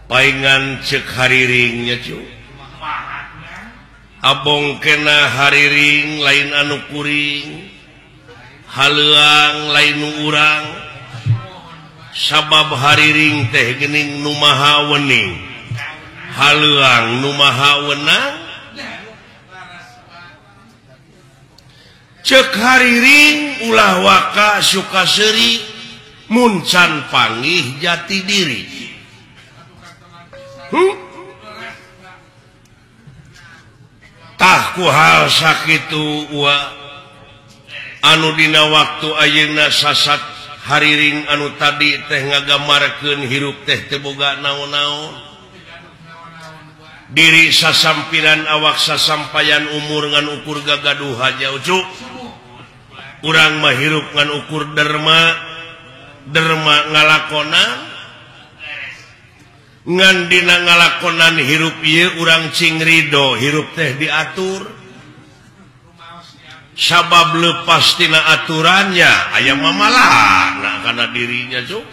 Paingan cek hariringnya cu. Abong kena hariring lain anu kuring, haleuang lain nu urang. Sabab hariring teh geuning nu maha wening, haleuang nu maha wenang. Cek hariring ulah waka suka seuri mun can panggih jati diri. Tah ku hal sakitu wa anu dina waktu ayeuna sasat hariring anu tadi teh ngagamarkeun hirup teh teu boga naon-naon. Diri sasampiran awak sasampayan umur ngan ukur gagaduh aja ucu. Urang mah hirup ngan ukur derma, derma ngalakonan. Ngan dina ngalakonan hirup ieu urang cing ridho hirup teh diatur. Sabab lepas tina aturannya aya mamalahna kana dirinya cuk.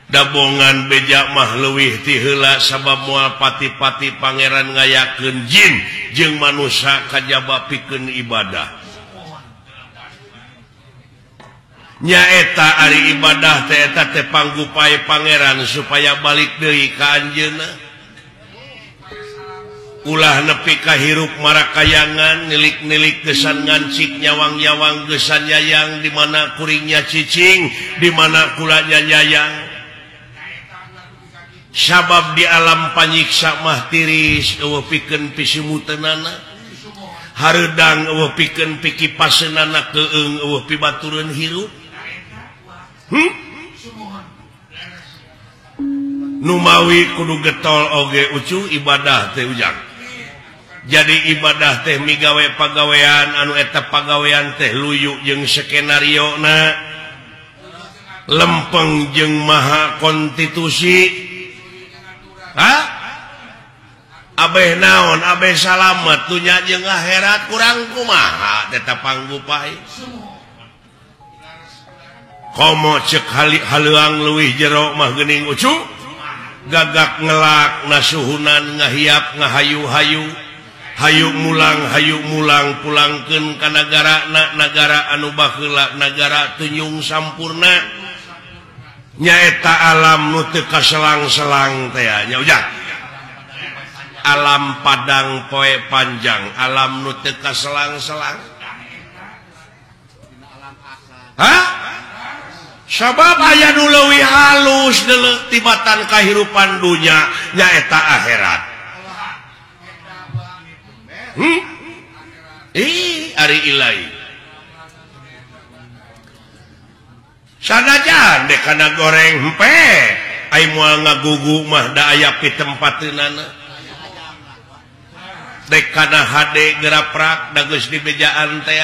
Dabongan beja mah leuwih ti heula sabab moal pati-pati pangeran ngayakeun jin jeung manusia kajaba pikeun ibadah. Nyaeta ari ibadah teh eta teh panggupae pangeran supaya balik deui ka anjeunna. Ulah nepi ka hirup marakayangan nilik-nilik gesan ngancik nyawang-nyawang gesan nyayang di mana kuringnya cicing di mana kulanya nyayang. Sabab di alam panyiksa mah tiris eueuh pikeun pisimuteunana, hareudang eueuh pikeun pikipaseunana, keung eueuh pibatureun hirup. Numawi kudu getol oge ucu ibadah teh ujang. Jadi ibadah teh migawe pagawean anu eta pagawean teh luyu jeung skenario na, lempeng jeung maha konstitusi. Hah? Abeh naon, abeh salamet dunya jeung akhirat kurang kumaha eta panggupai. Komo cek haleuang leuwih jero mah geuning ucu. Gagak ngelak nasuhunan ngahiap ngahayu-hayu, hayu mulang pulangkeun ka nagara na nagara anu baheula nagara tunyung sampurna. Nyaeta alam nu teu kaselang-selang teh nya ujang. Alam padang poe panjang, alam nu teu kaselang-selang. Hah? Sabab aya nu leuwih halus deuleu tibatan kahirupan dunya nyaeta akhirat. Ih, ari ilahi. Sanajan dek kana goreng hempe, ai moal ngagugu mah da aya pitempateunana. Dek kana hade geraprak da geus dibejaan teh.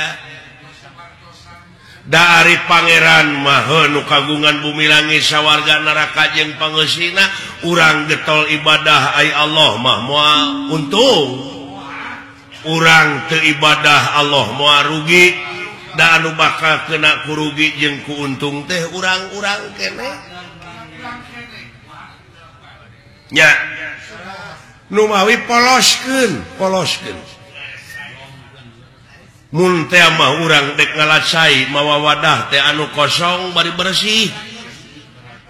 Da ari pangeran mah nu kagungan bumi langit sawarga neraka jeung pangeusina, urang getol ibadah ai Allah mah moal untung. Urang teu ibadah Allah moal rugi. Da anu bakal kena kurugi jeung ku untung teh urang-urang keneh. Nya numawi poloskeun, poloskeun. Mun teh mah urang dek ngalacai mawa wadah teh anu kosong bari bersih.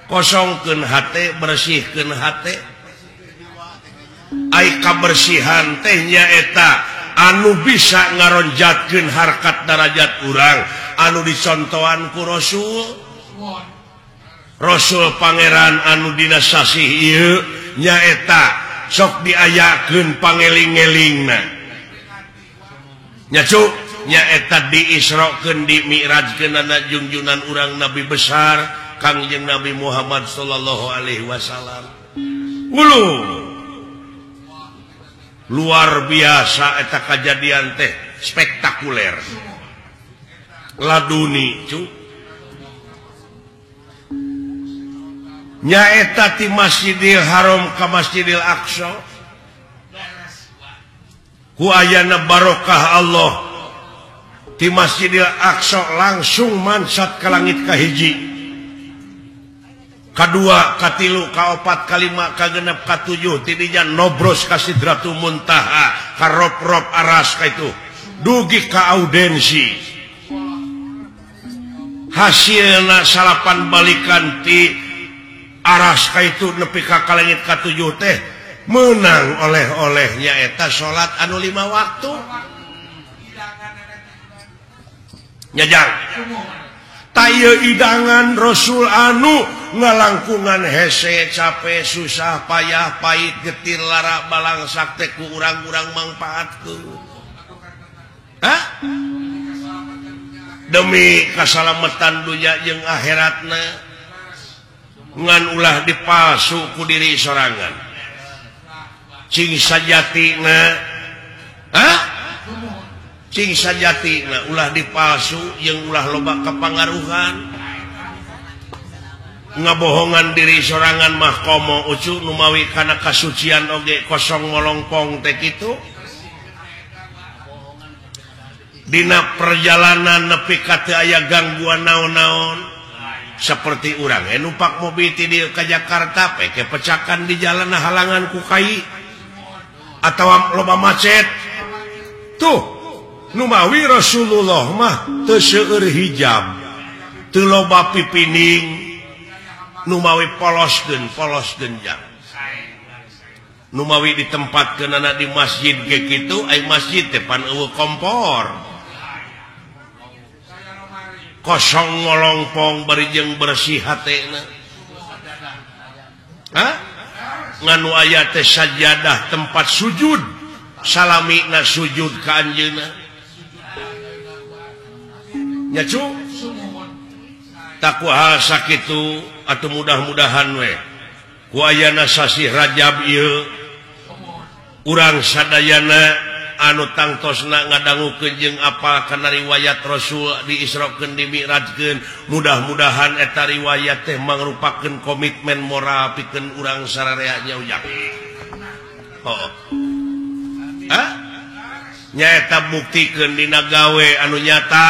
Kosongkeun hate, bersihkeun hate. Ai kabersihan teh nyaeta anu bisa ngaronjatkeun harkat darajat urang anu dicontohan ku Rasul. Rasul pangeran anu dina sasih ieu nyaeta sok diayakeun pangeling-elingna. Nya cu nyaeta diisrokeun dimi'rajkeunana jungjunan urang nabi besar Kangjeng Nabi Muhammad sallallahu alaihi wasallam. Ulu luar biasa eta kajadian teh spektakuler. Laduni cu. Nyaeta ti Masjidil Haram ka Masjidil Aqsa. Ku ayana barokah Allah ti Masjidil Aqsa langsung mansat ka langit kahiji. Kadua, katilu, kaopat, kalima, kagenep, katujuh tidinya nobros ka Sidratul Muntaha, ka rop-rop aras ka itu dugi ka audensi. Hasilna salapan balikan ti aras ka itu nepi ka kalengit katujuh teh menang oleh-olehnya eta salat anu 5 waktu. Nyajang taya idangan Rasul anu ngalangkungan hese capek susah payah pahit getir lara balang sakte ku urang-urang mangpaatkeun. Hah? Demi kasalamatan dunya jeung akhiratna ngan ulah dipalsu ku diri sorangan. Cing sajatina, hah? Cing sajatina ulah dipalsu jeung ulah loba kapangaruhan. Ngabohongan diri sorangan mah komo ucu numawi kana kasucian oge kosong molongpong teh kitu. Dina perjalanan nepi ka teu aya gangguan naon-naon seperti urang numpak mobil ti dieu ka Jakarta peke pecakan di jalan halangan ku kai atawa loba macet. Tuh numawi Rasulullah mah teu seueur hijab, teu loba pipining, numawi polos genjang. Numawi ditempatkeunana di masjid ge kitu, ai masjid teh pan eueuh kompor. Kosong ngolongpong bari jeung bersih hatena. Hah? Nganu aya teh sajadah tempat sujud, salamina sujud ka anjeunna. Nya cu? Taku hal sakitu atuh mudah-mudahan we ku ayana sasih Rajab ieu urang sadayana anu tangtosna ngadangukeun jeung apal kana riwayat Rasul diisrokeun dimi'rajkeun, mudah-mudahan eta riwayat teh mangrupakeun komitmen moral pikeun urang sararea nya ujang. Oh. Hah? Nyaeta buktikeun dina gawe anu nyata.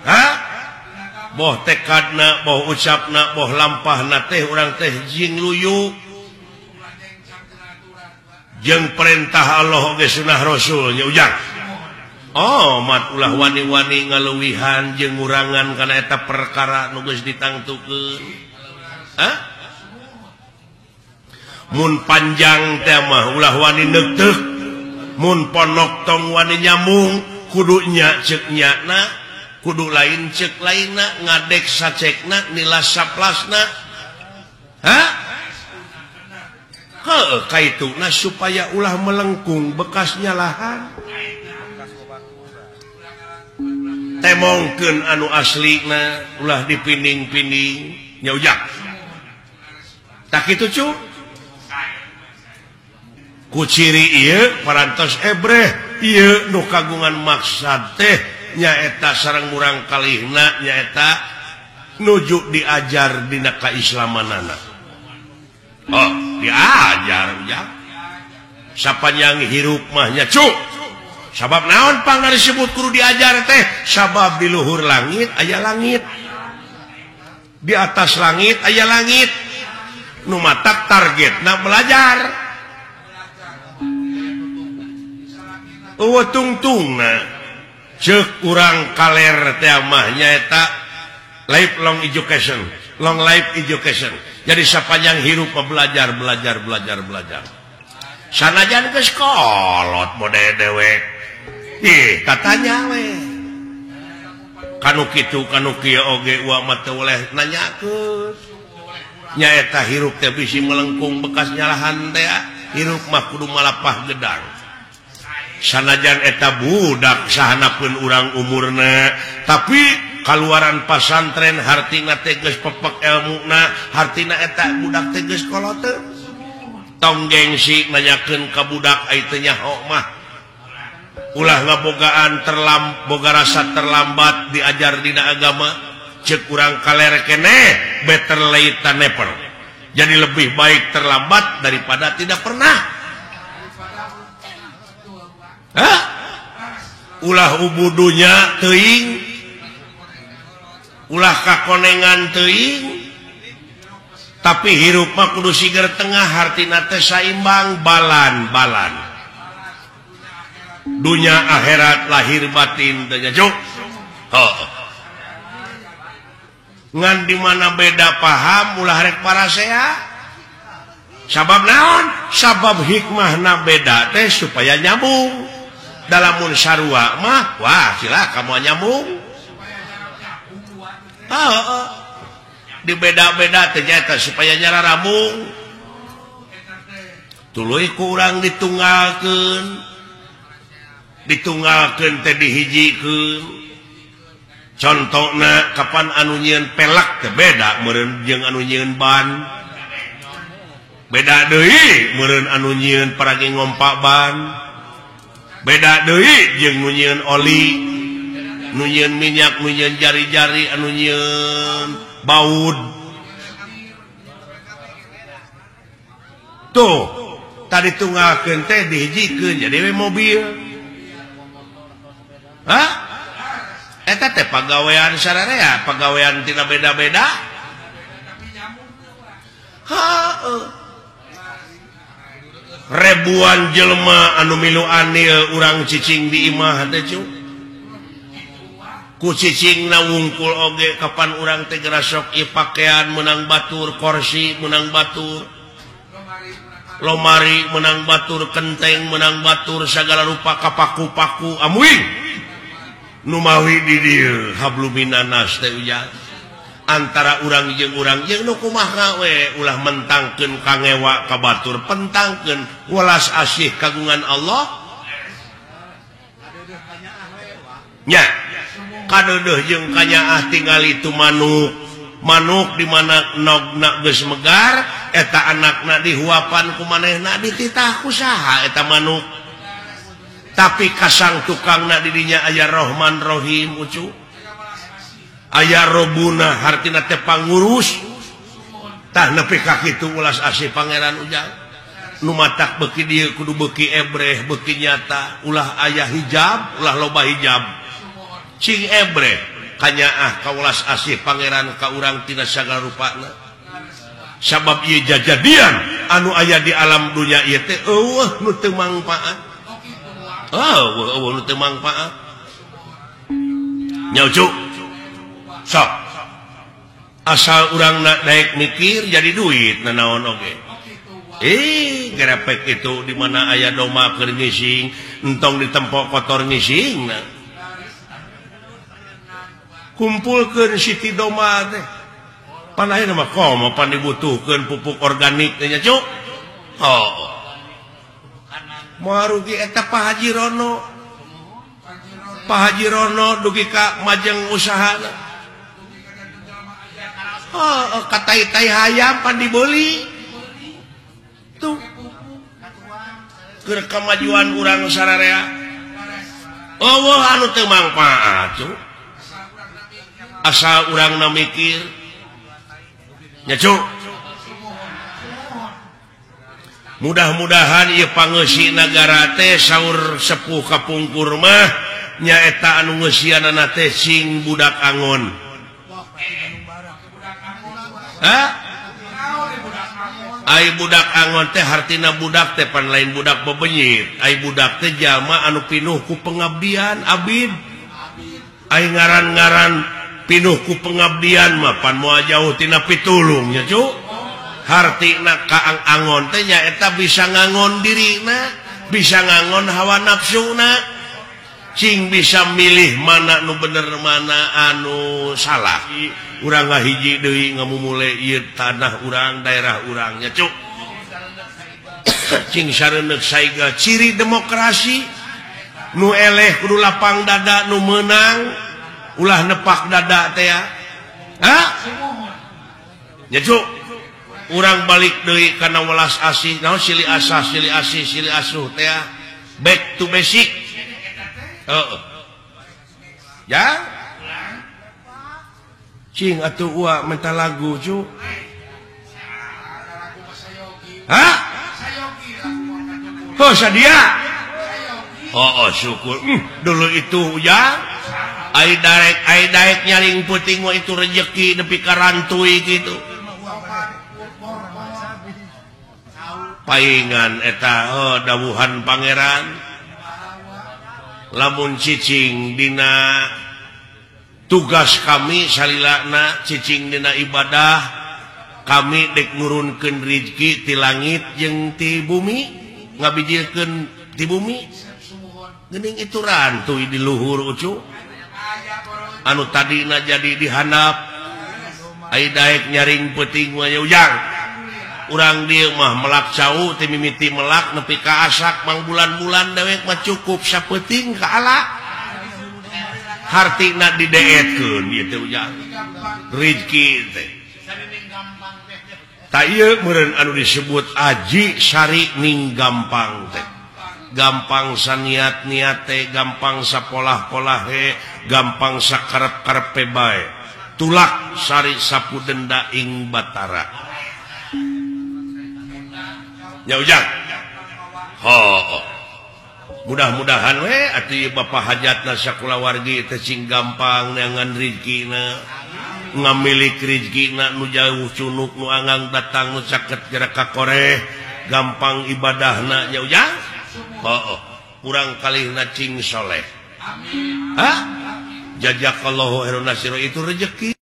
Hah? Boh tekadna, boh ucapna, boh lampahna teh urang teh jing luyu jeung perintah Allah oge sunah Rasul nya ujang. Oh, mat ulah wani-wani ngaluwihan jeung ngurangan kana eta perkara nu geus ditangtukeun. Hah? Mun panjang teh mah ulah wani neuteuk, mun ponok tong wani nyambung, kudu nya ceuk nyana, kudu lain cek lainna, ngadek sacekna, nilas saplasna. Hah? Heuh, kaituna supaya ulah melengkung bekasnya lahan. Temongkeun anu aslina, ulah dipinding-pinding. Nya ujang. Tak kitu cu? Ku ciri ieu parantos ebreh, ieu nu kagungan maksad teh nyaeta sareng murang kalihna nyaeta nuju diajar dina kaislamanana. Oh, diajar ya. Sapanjang hirup mah nya cu. Sabab naon pangna disebut kudu diajar teh? Sabab di luhur langit aya langit. Di atas langit aya langit. Nu matak targetna belajar. Eueuh tungtungna ceuk urang kaler teh mah nyaeta lifelong education, long life education. Jadi sapanjang hirup belajar, belajar, belajar, belajar. Sanajan geus kolot mode dewek. Ih, katanya we. Kanu kitu kanu kieu oge uang mah teu boleh nanyakeun. Nyaeta hirup teh bisi melengkung bekas nyalahan teh, hirup mah kudu malapah gedang. Sanajan eta budak sahanapeun urang umurna, tapi kaluaran pasantren hartina teh geus pepek elmuna, hartina eta budak teh geus koloteun. Tong gengsi nanyakeun ka budak ai teu nyaho mah. Ulah ngabogaan boga rasa terlambat diajar dina agama, ceuk urang kaler keneh better late than never. Jadi lebih baik terlambat daripada tidak pernah. Hah? Ulah ubudunya teuing, ulah kakonengan teuing, Tapi hirup mah kudu siger tengah hartina teh saimbang balan-balan. Dunya akhirat lahir batin teh nya cuk. Heuh. Ngan di mana beda paham ulah rek parasea. Sabab naon? Sabab hikmahna beda teh supaya nyambung. Dalamun sarua mah wah cilaka moal nyambung. Heuh. Dibeda-beda ternyata supaya nyara ramung tuluy ku urang ditunggalkeun ditunggalkeun teh dihijikeun contona kapan anu nyieun pelak teh beda meureun jeung anu nyieun ban beda deui meureun anu nyieun paragi ngompak ban beda deui jeung nu nyieun oli nu nyieun minyak nu nyieun jari-jari anu nyieun baud tuh tadi tunggalkeun teh dihijikeun jadi we mobil. Hah? Eta teh pagawean sararea, pagawean tina beda-beda. Heuh. Ribuan jelema anu milu anil urang cicing di imah teh cu. Ku cicing na wungkul oge kapan urang teh gerasok ieu pakaian menang batur, kursi menang batur, lomari menang batur, kenteng menang batur, segala rupa kapaku-paku amuing nu mawi di dieu habluminanas teh ujang antara urang jeung nu kumaha we ulah mentangkeun kangewa ka batur, pentangkeun welas asih kagungan Allah nya. Kadeudeuh jeung kanyaah tingali tu manuk manuk di mana nogna geus megar eta anakna dihuapan ku manehna dititah ku saha eta manuk tapi kasang tukangna di dinya aya Rohman Rohim ucu aya Robuna hartina teh pangurus tah nepi ka kitu ulas asih pangeran ujang nu matak beuki dieu kudu beuki ebreh beuki nyata ulah aya hijab ulah loba hijab cing ebreh kanyaah kaulas asih pangeran ka urang tina sagala rupana sabab ieu jajadian anu aya di alam dunya ieu teh eueuh nu teu mangpaat eueuh nu teu mangpaat nya ucu sok asal urang daek mikir jadi duit nanaon oge gerepek itu di mana aya domba keur ngising entong ditempok kotor ngising kumpulkeun siti domba teh pan ayeuna mah komo pan dibutuhkeun pupuk organik teh nya cuk. Oh moal rugi eta Pak Haji Rono. Pak Haji Rono dugi ka majeng usahana. Oh katai-tai hayam pan dibeli tuh keur kamajuan urang sararea eueuh anu teu mangpaat cuk. Asal urang na mikir nya cuk. Mudah-mudahan ieu pangeusi nagara teh saur sepuh kapungkur mah nyaeta anu ngeusianana teh sing budak angon. Hah? Ai budak angon teh hartina budak teh pan lain budak bebenyit. Ai budak teh jalma anu pinuh ku pengabdian abid. Ai ngaran-ngaran pinuh ku pengabdian mah pan moal jauh tina pitulung nya cu. Hartina kaang angon teh nyaeta bisa ngangon dirina, bisa ngangon hawa nafsuna, cing bisa milih mana nu bener mana anu salah. Urang ngahiji deui ngamumule ieu tanah urang, daerah urang nya cu. Cing sareuneuh saiga ciri demokrasi nu eleh kudu lapang dada nu meunang ulah nepak dada teh ya. Hah? Nya cu. Urang balik deui kana welas asih naon silih asah silih asih silih asuh teh ya. Back to basic. Heeh. Ya? Cing atuh ua minta lagu cu. Hah? Oh sadia. Oh, oh syukur. Dulu itu ya. Ai daek nyaring puting mah itu rejeki nepi ka rantui gitu. Paingan eta dawuhan pangeran lamun cicing dina tugas kami salilana cicing dina ibadah kami dek nurunkeun rezeki ti langit jeung ti bumi ngabijilkeun ti bumi geuning itu rantuy di luhur ucu anu tadina jadi dihandap ai daek nyaring peuting mah ujang urang dieu mah melak cau ti mimiti melak nepi ka asak mang bulan-bulan dewek mah cukup sapeuting ka ala hartina dideetkeun ieu teh ujang rezeki teh ta ieu meureun anu disebut aji sari ning gampang teh gampang saniat-niat teh gampang sapolah-polahe gampang sakarep-karepe bae tulak sari sapu denda ing batara nya ujang ho mudah-mudahan we atuh bapak hajatna sakulawargi teh cing gampang neangan rezekina ngamilik rezekina nu jauh cunuk nu angang datang nu caket gerak ka koreh gampang ibadahna nya ujang ho kurang kalihna cing soleh. Amin. Hah? Jazakallahu khairan nasiru itu rezeki.